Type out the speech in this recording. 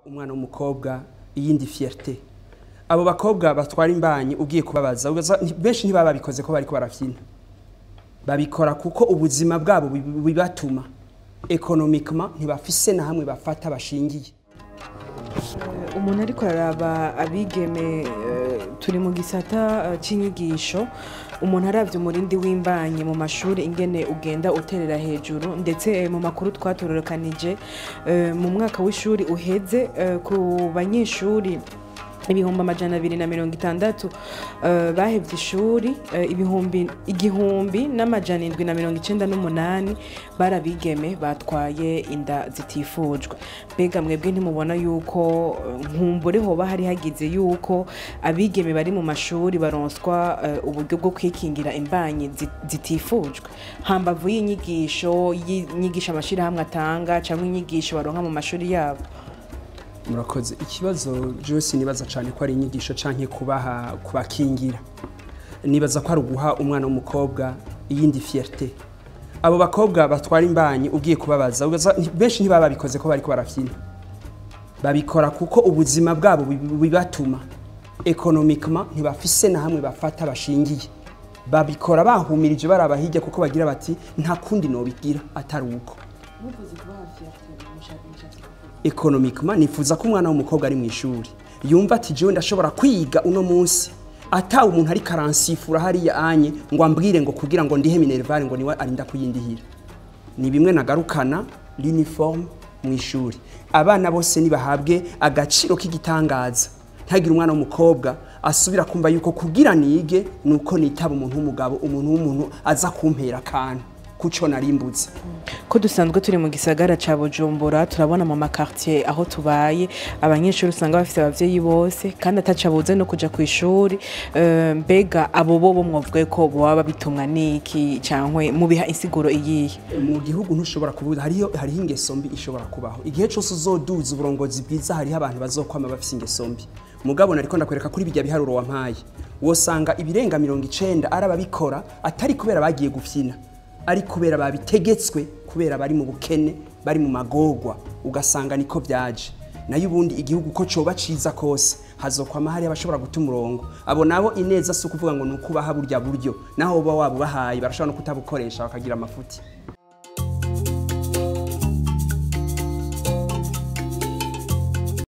Umwana w'umukobwa iyindi fierté. Abo bakobwa batwara imbanyi ugiye kubabaza, benshi ntibaba babikoze ko bariko barafyina, babikora kuko ubuzima bwabo bibatuma économiquement ntibafise na hamwe bafata bashingiye. Umuntu ariko araraba abigeme, turi mu gisata c'inyigisho. Umuntu aravye umurindi w'imbanyi mu mashuri ingene ugenda uterera hejuru, ndetse mu makuru twatororokanije, mu mwaka w'ishuri uheze, ku banyeshuri 260,000 bahevye ishuri, 1798 barabigeme batwaye inda zitifujwe. Mbega mwebwe ntimubona yuko nkumbure hoba hari hagize yuko abigeme bari mu mashuri baronswa uburyo bwo kwikingira imbanyi zitifujwe, hambavu y'inyigisho y'inyigisho amashirahamwe atanga cyangwa inyigisho baronka mu mashuri yabo? Murakoze. Ikibazo jewe sinibaza cyane ko ari inyigisho canke kubaha kubakingira, nibaza ko ari uguha umwana w'umukobwa iyindi fierté. Abo bakobwa batwara imbanyi ugiye kubabaza, benshi ntibaba babikoze ko bariko barafyina, babikora kuko ubuzima bwabo bibatuma économiquement ntibafise na hamwe bafata bashingiye. Babikora bahumirije baraba hirya kuko bagira bati: "Nta kundi nobigira atari uko." Économiquement, nifuza ko umwana w'umukobwa ari mu ishuri yumva ati: "Jewe ndashobora kwiga uno munsi atawe umuntu ariko aransifura hariya anye ngo ambwire ngo kugira ngo ndihe minerval ngo niwe arinda kuyindihira." Ni bimwe nagarukana l'uniforme mu ishuri. Abana bose nibahabwe agaciro k'igitangaza, ntagire umwana w'umukobwa asubira kumva yuko kugira nige nuko nitaba umuntu w'umugabo, umuntu w'umuntu aza kumpera akantu kuco narimbutse. Ko dusanzwe turi mu gisagara ca Bujumbura, turabona mu ma quartier aho tubaye abanyeshuri usanga bafise abavyeyi bose kandi atacabuze no kuja ku ishuri. Mbega abo bo mwovuge ko boba babitumwa niki, cankwe mubiha insiguro iyihe? Mu gihugu ntushobora kubuza, hariho ingeso mbi ishobora kubaho. Igihe cyose uzoduza uburongozi bwiza, hariho abantu bazokwama bafise ingeso mbi. Mugabo nariko ndakwereka kuri bijya biharuro wampaye, wosanga ibirenga 90 ari ababikora atari kubera bagiye gufyina, ari kubera babitegetswe, kubera bari mu bukene, bari mu magorwa, ugasanga niko byaje. Nayo ubundi igihugu ko coba ciza kose, hazokwama hari abashobora guta umurongo. Abo nabo ineza si ukuvuga ngo ni ukubaha burya buryo, naho uba wabubahaye barashobora no kutabukoresha bakagira amafuti.